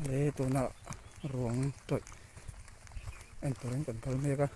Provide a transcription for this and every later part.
Le tunah ruang tawih en turin kan kal mek a.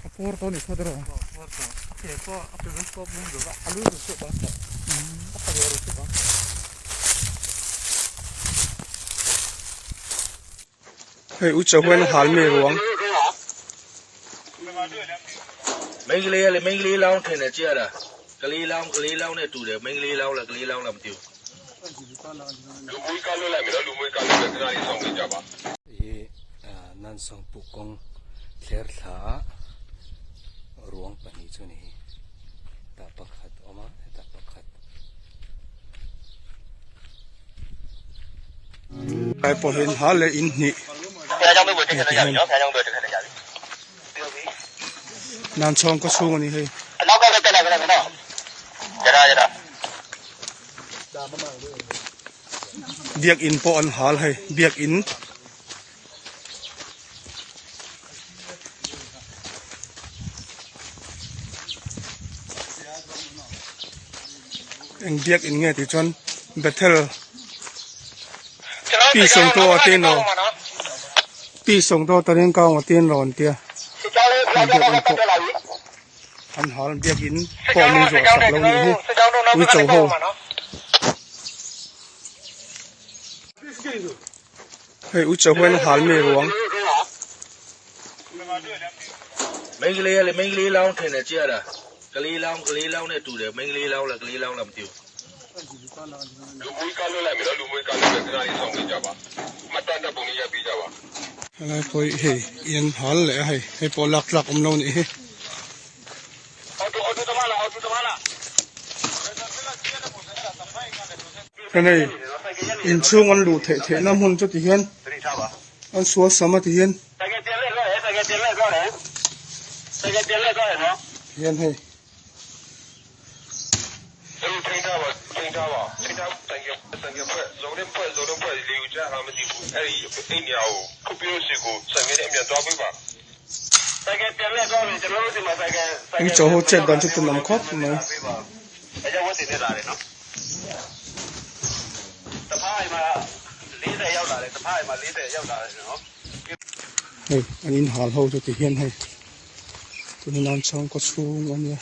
A pawr tawh a ni kha tiraw? Hei u chauh hian a hal mi ruang. Hi Nansawng puk kawng thler thla a ruang pahnih chu a ni hi. Tah pakhat a awm a hetah pakhat. Lai pawh hian ha leh in hnih nan chhawng khaw chhung a ni hei. Biakin pawh an hal hei biakin. Eng biakin nge tih chuan Bethel pi sawngtaw a te no pi sawngtaw ta reng kau a te an rawn tia biakin pawh an hal biakin pawh min zuah sak lo nih hi uicho ho. Hei u chauh hian a hal mi ruang. Helai pawh hi hei in hal leh a hei hei pawh lak tlak awm lo nih hi. Hei inchhung an luh theih theihna hmun chu ti hian an sual sam a ti hian hian hei. Ui chaw ho chet dan chu tun awm khawp mai. Hei an inhal ho chu ti hian hei tun an chhangkaw chhung a nia.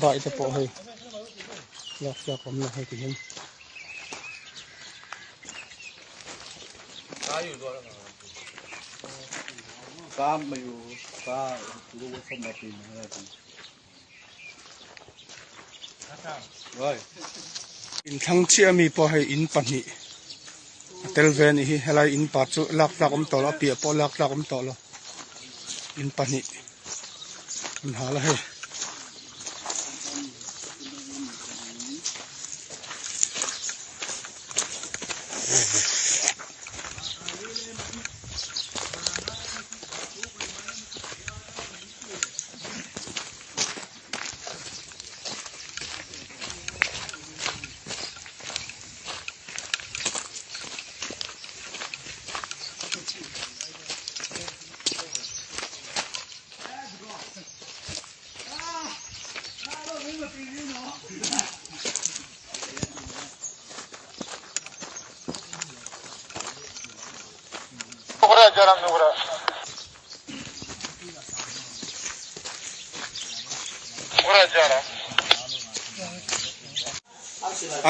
Bai te pawh hei lak tlak awm lo hei ti hian. Inthlang chiah ami pawh hei in pahnih a tel ve a nih hi helai in pa chu lak tlak awm tawh lo a piah pawh lak tlak awm tawh lo in pahnih an hal a hei.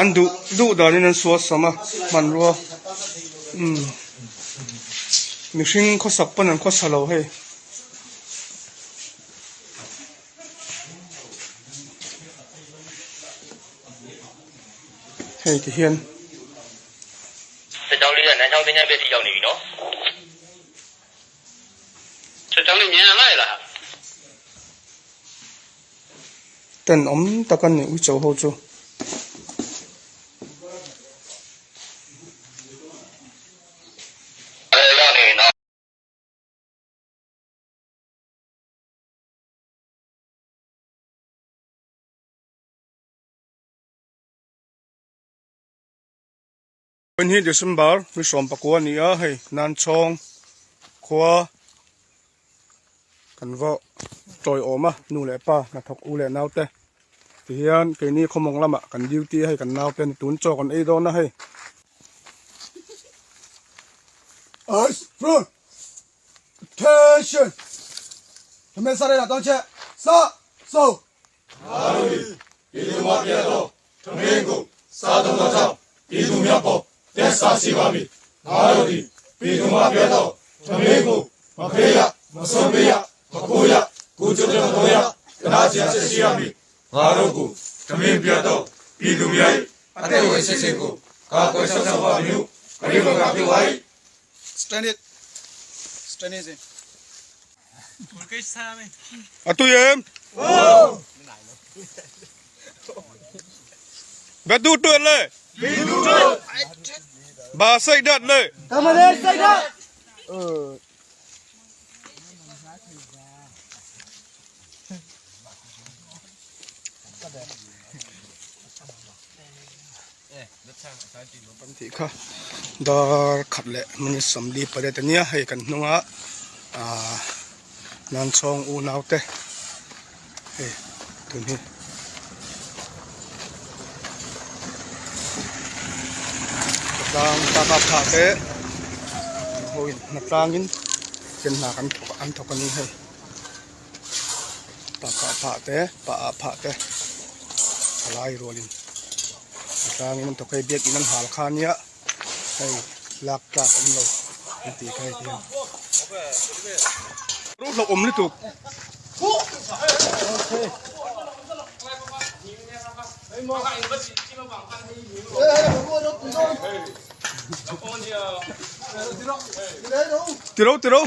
An duh duh danin an sual sam a hmanrua umm. Mihring khawsak pawn an khawsa lo hei. Hei ti hian. Tenawm tak a ni uicho ho chu. Vawiin hi December ni 19 a ni a, hei Nanchawng khua kan va tawiawm a, nu leh pa hnathawk u leh naute tihian keini khawmawng lamah kan duty a hei kan naute ni tun chaw kan ei dawn a hei. Eyes front attention ထမင်းစားရတာတောင်းချက်စစုံ Stand it. Stand it. A tui em? Bé tu tuyệt lệ. Bà xây đất lệ. Kan tih kha dar khat leh minute 48 a nia hei kan hnunga ahh Nanchawng unau te hei tun hi tlang taka phah te ho in hna tlangin chen hna kan thawk an thawk a ni hei taka phah te pa ah phah te palai rualin a tlangin an thawk hei biakin an hal kha ania hei lak tlak awm lo an tih kha hei ti hian ruhhlawh awm lutuk. Tiro tiro.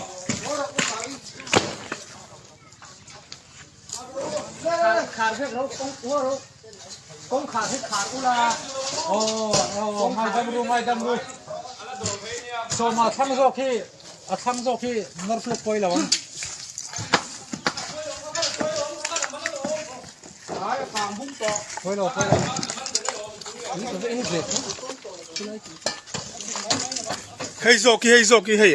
Hei zawk hi hei zawk hi hei.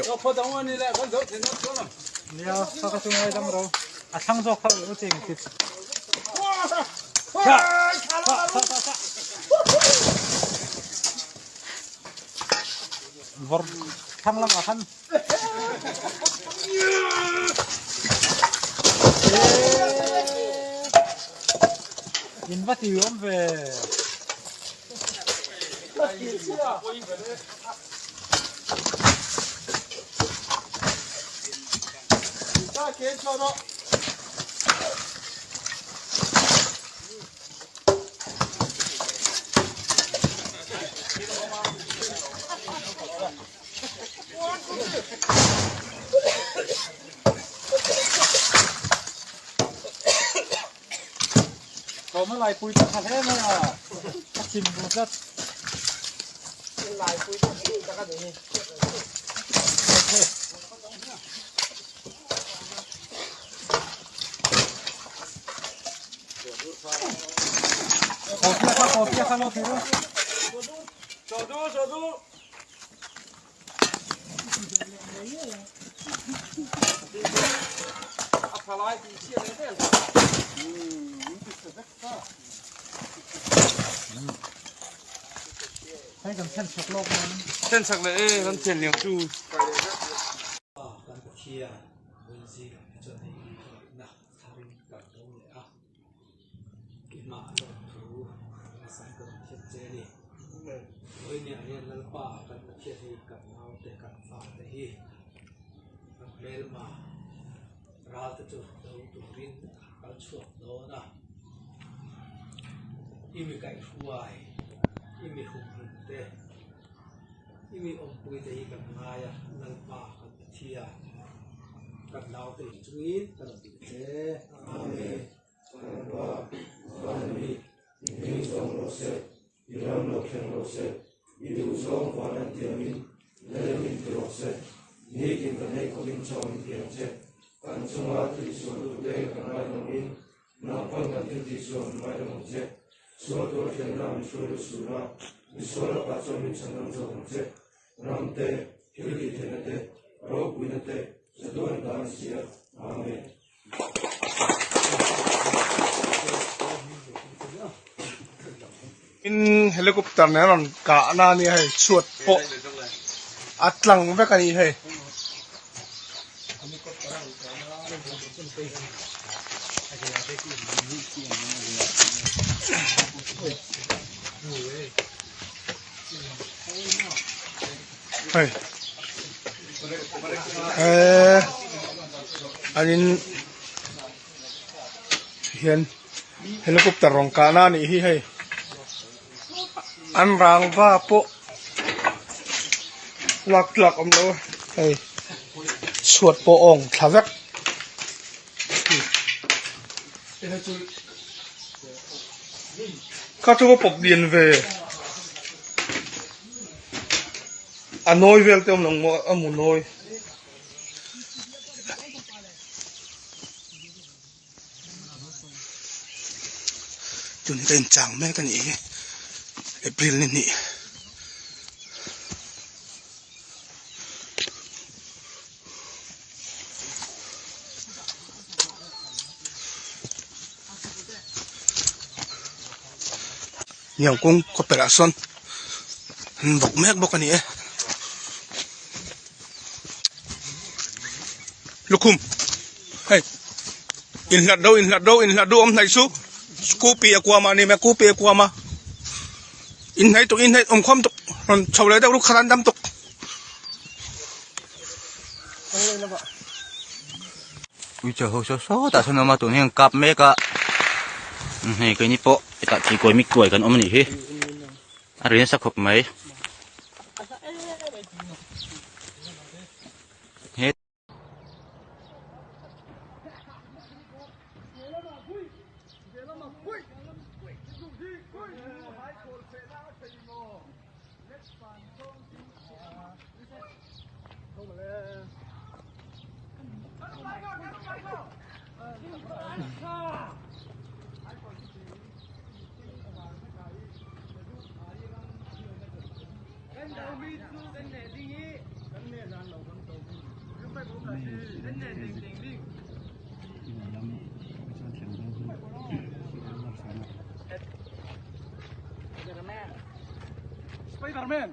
Kan Pathian Vawiinzingah hi chuan hei hi hmangaihna tharin kan dawng leh a, keimah lawmthu ngaihsan ka rawn thiam che a ni. Vawiinah hian Lalpa kan Pathian hi kan naute kan fate hi. Hmelma ral te chu do turin a kal chhuak dawn a. I mi kaihhruai, i mi humhim te, i mi awmpui te hi kan ngai a, Lalpa kan Pathian, kan naute chungin ka rawn dil che. Amen. Lalpa, Vanmi, i hming zawng rawh se. I ram lo thleng rawh se, i duh zawng van an tiamin lei min ti rawh se. Nitin kan ei khawpin chaw min ti ang che. Kan chunga thil sualtute kan ngaidawmin nang pawn kan thil tih sual min ngaidawm ang che. Sual tur a thlenna min hruai lut suh la, misual lakah chuan min chhan dang zawk ang che. Ram te, thil tih theihna te, ropuina te, chatuan dan a si a. Amen. In helicopter nen a rawn kah na a nia hei chhuat pawh a tlang vek a ni hei. Hei eee an in hian helicopter rawn kahna a nih hi hei an rangva pawh lak tlak awm lo hei chhuat pawh a awng thla vek. Kha chu va pawp lian ve a nawi vel te awm lo maw a mu nawi. Tun hi ka inchang mek a nih hi April ni hnih. Niang kawng khaw perah sawn an bawk mek bawk a ni e lukhum hei inhlat deuh inhlat deuh inhlat deuh awm hnaih chu scooty a kuam a ni mai scooty a kuam a inhnaih tuk inhnaih awm khawm tuk rawn chho leh deuh ruk khan an dam tuk. Uicho ho saw sawtah sawn a awm a tun hian kap mek a hei keini pawh hetah thikuai mi kuai kan awm a nih hi a ri nasa khawp mai. Spiderman.